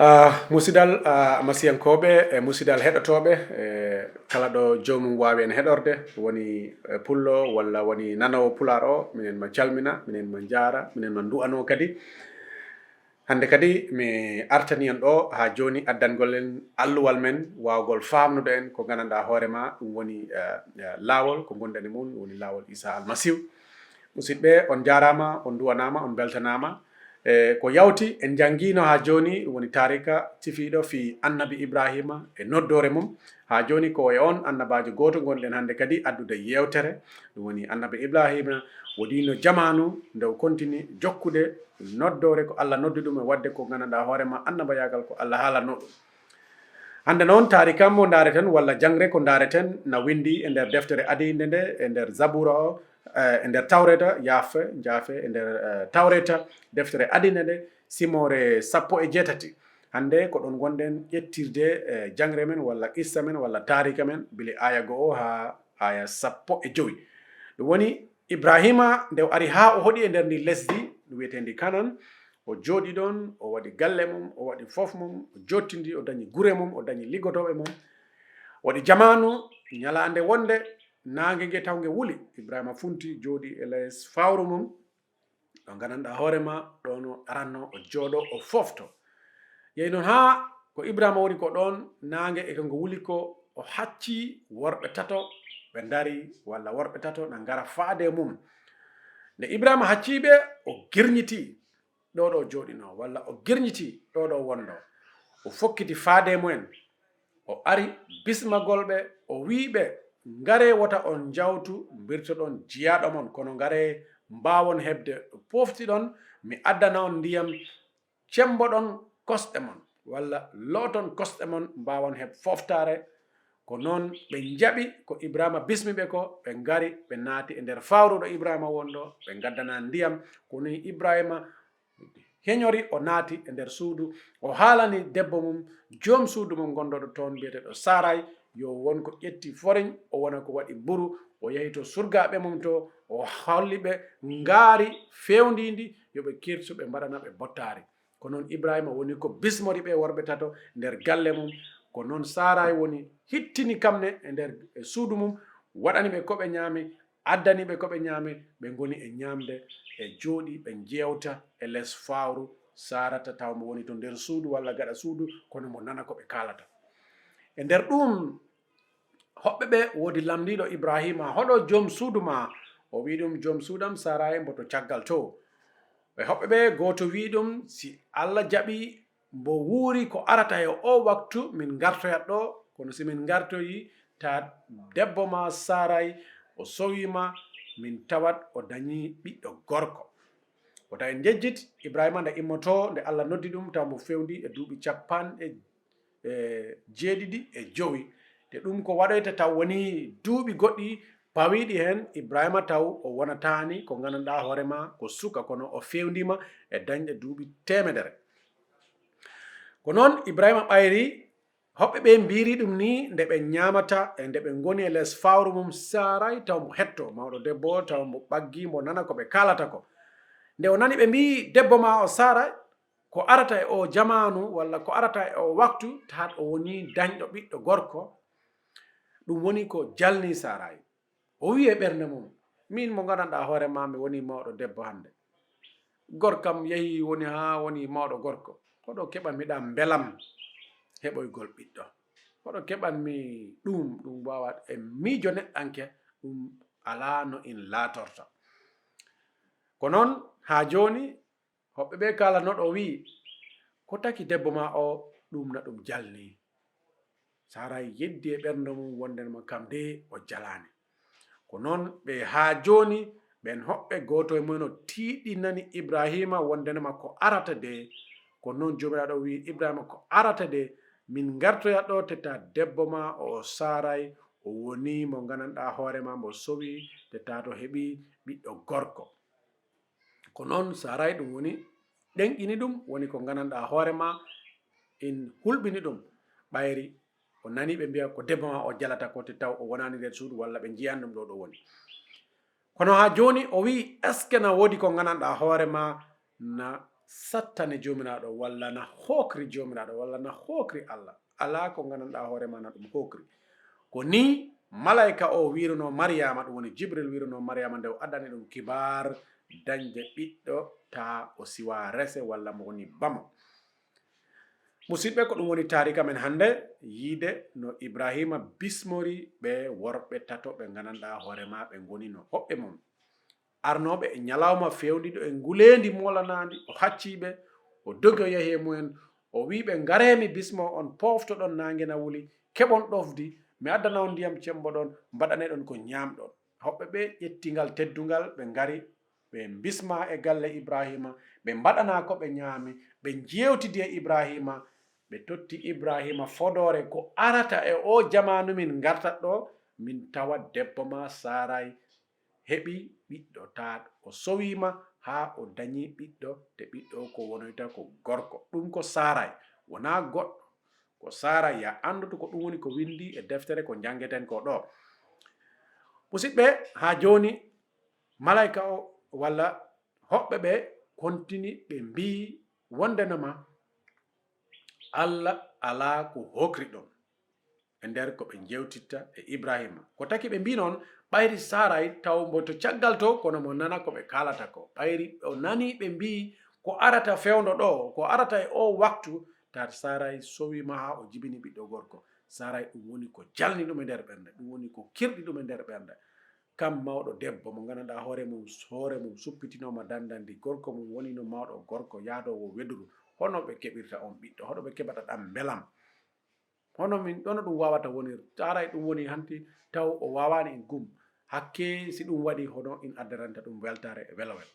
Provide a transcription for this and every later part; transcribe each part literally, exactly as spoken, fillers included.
Ah, musidal, ah, masiyankooɓe e musidal heɗotooɓe, e kala ɗo joomum waawi en heɗorde, woni, eh, pullo walla woni nanoowo pulaar o, minen ma calmina, minen ma njaara, minen ma ndu'anoo kadi. Hannde kadi mi artani en ɗo haa jooni addangol en alluwal men, waawgol faamnude en ko nganndanɗaa hoore ma, ɗum woni, eh, eh, laawol ko ngonɗen e mum, ɗum woni laawol Iisaa Almasiihu. Musidɓe, on njaaraama, on nduwanaama, on mbeltanaama. E ko yawti, en njanngiino haa jooni, ɗum woni taarika cifiiɗo fii Annabi Ibraahiima e noddoore mum. Haa jooni, ko e on annabaajo gooto ngonɗen hannde kadi addude yeewtere. Ɗum woni Annabi Ibraahiima woodiino jamaanu nde o kontini jokkude noddoore ko Alla noddi ɗum e waɗde ko nganndanɗaa hoore ma annabayaagal ko Alla haalanoo ɗum. Hannde noon, taarika mo ndaareten walla jangre ko ndaareten na winndi e nder deftere adiinde nde, e nder Zabuura o, eh, e nder Tawreeta, yaafe, njaafe, e nder, eh, Tawreeta, deftere adiinde nde, simoore sappo e jeetati. Hannde ko ɗoon ngonɗen ƴettirde, eh, jangre men walla qissa men walla taarika men, bile aaya go'o haa aaya sappo e jowi. Ɗum woni, Ibraahiima, nde o ari haa o hoɗi e nder ndii lesdi, ɗum wiyeteendi Kanan, o jooɗi ɗoon, o waɗi galle mum, o waɗi fof mum, o jooɗtindi, o dañi gure mum, o dañi liggotooɓe mum. Waɗi jamaanu, ñalaande wonde, naange nge taw nge wuli. Ibraahiima funti, jooɗi e les fawru mum, ɗo nganndanɗaa hoore ma, ɗoon o aranno o jooɗo, o foofto. Yehi noon haa ko Ibraahiima woni ko ɗoon, naange e ko ngo wuli ko, o haccii worɓe tato, ɓe ndari, walla worɓe tato na ngara faade e mum. Nde Ibraahiima haccii ɓe, o girñitii ɗo ɗo jooɗinoo, walla o girñitii ɗo ɗo wonɗo. O fokkiti faade e mumen. O ari bismagol ɓe, o wi'i ɓe, "Ngaree wota on njawtu, mbirtoɗon jiyaaɗo mon, kono ngaree mbaawon heɓde ɗo pooftiɗon, mi addana on ndiyam, cemmboɗon kosɗe mon, walla looton kosɗe mon, mbaawon heɓ fooftaare." Ko noon ɓe njaɓi ko Ibraahiima bismi ɓe ko, ɓe ngari, ɓe naati e nder fawru ɗo Ibraahiima wonɗo, ɓe ngaddana ndiyam. Ko nii Ibraahiima heñori, o naati e nder suudu, o haalani debbo mum, joom suudu mum ngonɗo toon, biyeteeɗo Saray, yo won ko ƴetti foreñ, o wona ko waɗi mburu, o yahi to surgaaɓe mum to, o holli ɓe ngaari feewndiindi, yo ɓe kirsu, ɓe mbaɗana ɓe bottaari. Ko noon Ibraahiima woni ko bismori ɓe worɓe tato nder galle mum. Ko noon Saray woni hittini kam ne e nder, e suudu mum, waɗani ɓe ko ɓe ñaami, addani ɓe ko ɓe ñaami, ɓe ngoni e ñaamde, e jooɗi, ɓe njeewta e les fawru Saarata, taw mo woni to nder suudu walla gaɗa suudu, kono mo nana ko ɓe kaalata. E nder ɗum, hoɓɓe ɓe woodi lamndiiɗo Ibraahiima, "Hoɗo joom suudu ma?" O wi'i ɗum, "Joom suudam Saray mbo to caggal to." E hoɓɓe ɓe gooto wi'i ɗum, "Si Alla jaɓi, mbo wuuri ko arata e oo waktu, min ngartoyat ɗo, kono si min ngartoyi, ta debbo ma Saray o sowiima, min tawat o dañii ɓiɗɗo gorko." Wota en njejjit, Ibraahiima nde immotoo, nde Alla noddi ɗum, taw mbo fewndi e duuɓi capanɗe, e, jeeɗiɗi e jowi. Te ɗum ko waɗoyta taw wonii duuɓi goɗɗi pawiiɗi heen, Ibraahiima taw o wonataani ko nganndanɗaa hoore ma ko suka, kono o fewndiima e dañde duuɓi teemedere. Ko noon Ibraahiima ɓayri, hoɓɓe ɓe mbiiri ɗum nii nde ɓe ñaamata e nde ɓe ngoni e les fawru mum Saray, taw mbo hetto, mawɗo debbo, taw mbo ɓaggi, mbo nana ko ɓe kaalata ko. Nde o nani ɓe mbii, "Debbo ma o Saray, ko arata e oo jamaanu walla ko arata e oo waktu, taat o wonii dañɗo ɓiɗɗo gorko." Ɗum woni ko jalnii Saray. O wi'i e ɓernde mum, "Miin mo nganndanɗaa hoore ma, mi wonii mawɗo debbo hannde. Gorkam yahii woni haa wonii mawɗo gorko. Hoɗo keɓanmi ɗam mbelam heɓoygol ɓiɗɗo? Hoɗo keɓanmi ɗum?" Ɗum waawaa e miijo neɗɗanke, ɗum alaa no in laatorta. Ko noon, haa jooni, hoɓɓe ɓe kaalanooɗo o wi'i, "Ko taki debbo ma o ɗum na ɗum jalnii?" Saray yeddi e ɓernde mum wonde ma kam de o jalaani. Ko noon ɓe haa jooni, ɓeen hoɓɓe gooto e mumen o tiiɗinani Ibraahiima wonde ma ko arata de. Ko noon Joomiraaɗo wi'i Ibraahiima, "Ko arata de, min ngartoya ɗo te ta debbo ma o Saray, o woni mo nganndanɗaa hoore ma, mbo sowi te ta to heɓi ɓiɗɗo gorko." Ko noon Saray ɗum woni ɗenƴini ɗum, woni ko nganndanɗaa hoore ma, in hulɓini ɗum. Ɓayri o nani ɓe mbiya ko debbo ma o jalata ko, te taw o wonaani nder suudu walla ɓe njiyan ɗum ɗo ɗo woni. Kono haa jooni o wi'i, "Est-ce que na woodi ko nganndanɗaa hoore ma na sattani Joomiraaɗo, walla na hookri Joomiraaɗo, walla na hookri Allah. Alaa ko nganndanɗaa hoore maa na ɗum hookri. Ko nii malayka o wiiruno Mariyama, ɗum woni Jibril wiiruno Mariyama nde o addani ɗum kibaar dañde ɓiɗɗo, taa o siwa rese walla mo woni bamo. Musidɓe, ko ɗum woni taarika men hannde, yiide no Ibrahima bismori ɓe worɓe tato ɓe nganndanɗaa hoore maa ɓe ngoni no hoɓɓe mum. Arnooɓe e ñalawma feewndiiɗo e nguleendi moolanaandi, o haccii ɓe, o dogi o yahi e mumen, o wi'i ɓe, "Ngaree mi bismoo on, pooftoɗon naange na wuli, keɓon ɗofdi, mi addana on ndiyam cemmboɗon, mbaɗaneɗon ko ñaamɗon." Hoɓɓe ɓe ƴetti ngal teddungal, ɓe ngari, ɓe mbismaa e galle Ibrahima, ɓe mbaɗanaa ko ɓe ñaami, ɓe njeewtidi e Ibrahima, ɓe totti Ibrahima fodoore ko arata e oo jamaanu min ngartat ɗoo, min tawa debbo maa Saaray heɓi ɓiɗɗo, taa o sowiima haa o dañi ɓiɗɗo, te ɓiɗɗo ko wonoyta ko gorko. Ɗum ko Saaray, wonaa goɗɗo. Ko Saaray, ya anndutu ko ɗum woni ko winndi e deftere ko njanngeten ko ɗoo. Musidɓe, haa jooni, malayka o walla hoɓɓe ɓe kontini, ɓe mbii wondenama Allah alaa ko hookri ɗum e nder ko ɓe njeewtitta e Ibrahima. Ko taki ɓe mbii noon, ɓayri Saaray taw mbo to caggal to, kono mo nana ko ɓe kaalata ko. Ɓayri o nanii ɓe mbii ko arata fewndo ɗo, ko arata e o waktu, taa Saaray sowiima haa o jibini ɓiɗɗo gorko. Saaray ɗum woni ko jalni ɗum e nder ɓernde, ɗum woni ko kirɗi ɗum e nder ɓernde. Kam mawɗo debbo mo nganndanɗaa hoore mum, hoore mum suppitinooma dandandi, gorko mum wonino mawɗo gorko yaadoowo weduru, hono ɓe keɓirta on ɓiɗɗo, hono ɓe keɓata ɗam mbelam? Hono min, hono ɗum waawata wonir? Saaray ɗum woni hanti taw o waawaani en gum. Hakke si ɗum waɗi, hono in addaranta ɗum weltaare e welawel.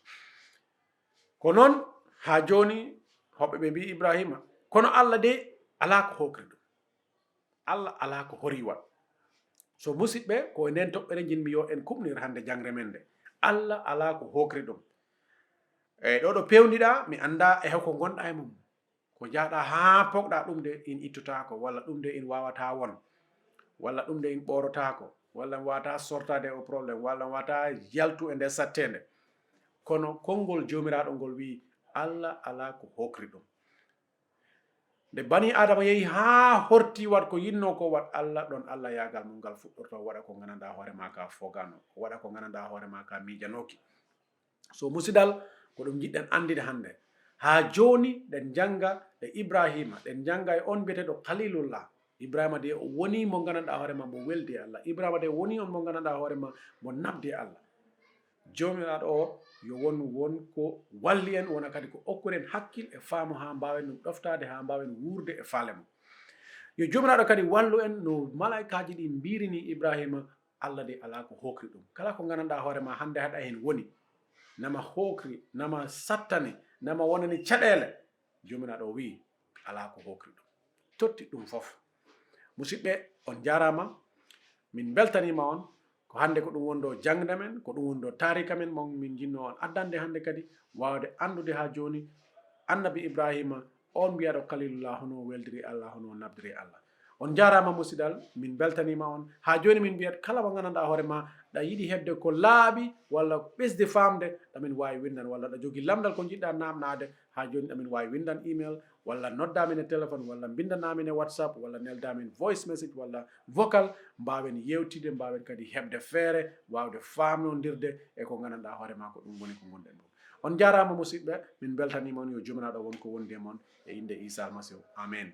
Ko noon haa jooni hoɓɓe ɓe mbii Ibrahima, kono Allah de alaa ko hookri ɗum. Allah alaa ko hori wat. So musidɓe, ko e nden toɓɓere njinmi yo en kuɓnir hannde jangre men nde. Allah alaa ko hookri ɗum. E ɗo ɗo pewndiɗaa, mi anndaa e hoko ngonɗaa e mum. Ko njahɗaa haa pogɗaa ɗum de in ittotaako, walla ɗum de in waawataa won, walla ɗum de in ɓoorotaako, walla mi waawataa sortaade o problème, walla mi waawataa yaltu e nder satteende. Kono konngol Joomiraaɗo ngol wi'i, Allah alaa ko hookri ɗum. Nde banii Aadama yehi haa horti waɗ ko yinnoo ko waɗ, Allah ɗon, Allah yaagal mum ngal fuɗɗorto, o waɗa ko nganndanɗaa hoore maa ka fogaano, o waɗa ko nganndanɗaa hoore maa ka miijanooki. So musidal, ko ɗum njiɗɗen anndude hannde. Haa jooni ɗen njannga e Ibrahima, ɗen njannga e on mbiyeteeɗo Khalilullah. Ibrahima de o woni mo nganndanɗaa hoore maa mo weldi e Allah. Ibrahima de woni on mo nganndanɗaa hoore maa mo nabdi e Allah. Joomiraaɗo o yo won, won ko walli en, wona kadi ko okkuɗen hakkil e faamu haa mbaawen ɗum ɗoftaade, haa mbaawen wuurde e faale mum. Yo Joomiraaɗo kadi wallu en no malaykaaji ɗi mbiirini Ibrahima, Allah de alaa ko hookri ɗum. Kala ko nganndanɗaa hoore maa hannde haɗa heen woni, nama hookri, nama sattani, nama wonani caɗeele, Joomiraaɗo o wi'i, alaa ko hookri ɗum. Totti ɗum fof. Musidɓe, on njaaraama. Min mbeltaniima on. Ko hannde ko ɗum woni ɗo jaŋde men, ko ɗum woni ɗo taarika men, mo min njinnoo on addande hannde kadi, waawde anndude haa jooni Annabi Ibrahima, on mbiyaaɗo Khalilullah, hono o weldiri Allah, hono o nabdiri Allah. On njaaraama musidal, min mbeltaniima on. Haa jooni min mbiyat kala mo nganndanɗaa hoore maa, ɗa yiɗi heɓde ko laaɓi walla ɓesde faamde, ɗa min waawi winndan, walla ɗa jogii lamndal ko njiɗɗaa naamnaade, haa jooni ɗa min waawi winndan email, walla noddaa min e téléphone, walla mbinndanaa min e WhatsApp, walla neldaa min voice message walla vocal, mbaawen yeewtide, mbaawen kadi heɓde feere waawde faamnondirde e ko nganndanɗaa hoore maa ko ɗum woni ko ngonɗen ɗum. On njaaraama musidɓe, min mbeltaniima on, yo Joomiraaɗo won ko wondi e mon, e innde Iisaa Almasiihu. Amen.